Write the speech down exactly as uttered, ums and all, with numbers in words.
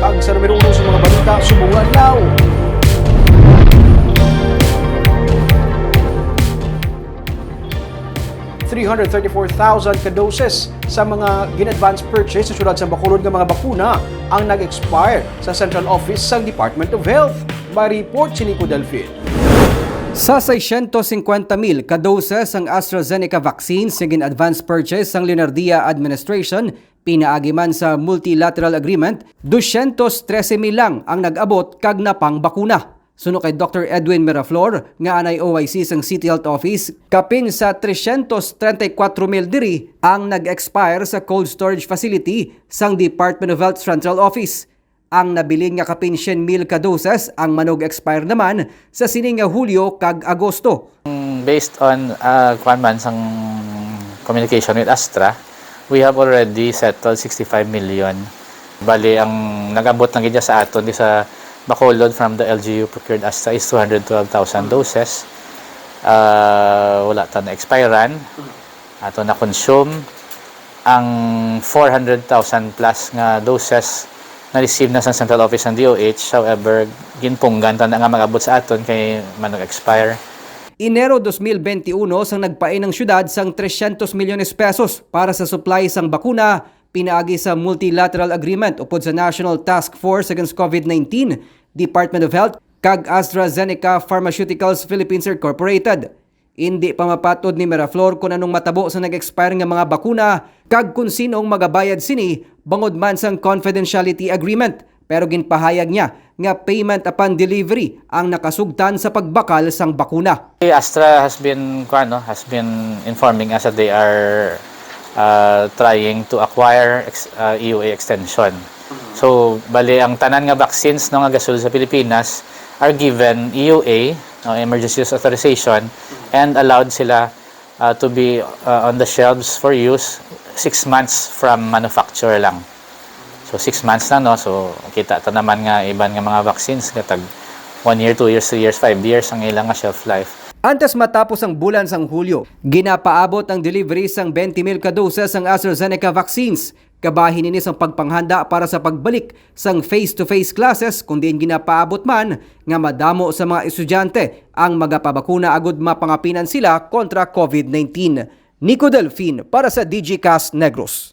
Ang sa numero uno sa mga balita subong adlaw. Three hundred thirty-four thousand ka doses sa mga gin-advance purchase sa siyudad sa Bacolod nga mga bakuna ang nag-expire sa central office sang Department of Health. May report si Nico Delfin. Sa seiscientos cincuenta mil ka doses sang AstraZeneca vaccines nga gin-advance purchase sang Leonardia administration, pinaagi man sa multilateral agreement, dosyentos trese mil lang ang nag-abot kag napangbakuna. Suno kay Doctor Edwin Miraflor, nga anay O I C sang City Health Office, kapin sa tresyentos treinta y cuatro mil diri ang nag-expire sa cold storage facility sang Department of Health Central Office. Ang nabilin nga kapin syen mil ka doses ang manug-expire naman sa sini nga Hulyo kag Agosto. Based on, uh, kwan man sang communication with Astra, we have already settled sixty-five million. Bali, ang nag-abot lang gid sa aton di sa Bacolod from the L G U procured Astra is two hundred twelve thousand doses. Ah, wala ta na-expiran. Ato na-consume ang four hundred thousand plus nga doses na-receive na sa central office ng D O H. However, ginpunggan ta na nga mag-abot sa aton kay manag-expire. Enero dos mil benti uno sang nagpain ang syudad sang tresyentos milyones pesos para sa supply sang bakuna pinaagi sa multilateral agreement upod sa National Task Force Against COVID nineteen, Department of Health, kag AstraZeneca Pharmaceuticals Philippines Incorporated. Indi pa mapatod ni Miraflor kon anong matabo sa nag-expire nga mga bakuna kag kon sino ang magabayad sini bangod man sang confidentiality agreement, pero ginpahayag niya nga payment upon delivery ang nakasugtan sa pagbakal sang bakuna. Astra has been, kuwan, no, has been informing us that they are, uh, trying to acquire ex-, uh, E U A extension. So, bali, ang tanan nga vaccines, no, nga gasulod sa Pilipinas are given E U A, no, emergency use authorization, and allowed sila, uh, to be, uh, on the shelves for use six months from manufacture lang. So, six months na, no? So, kita ta naman nga iban nga mga vaccines, nga tag one year, two years, three years, five years ang ilang nga shelf life. Antes matapos ang bulan sang Hulyo, ginapaabot ang delivery sang twenty mil ka doses sang AstraZeneca vaccines. Kabahin ini sang pagpanghanda para sa pagbalik sang face-to-face classes, kung diin ginapaabot man nga madamo sa mga estudyante ang magapabakuna agud mapangapinan sila kontra COVID nineteen. Nico Delfin para sa Digicast Negros.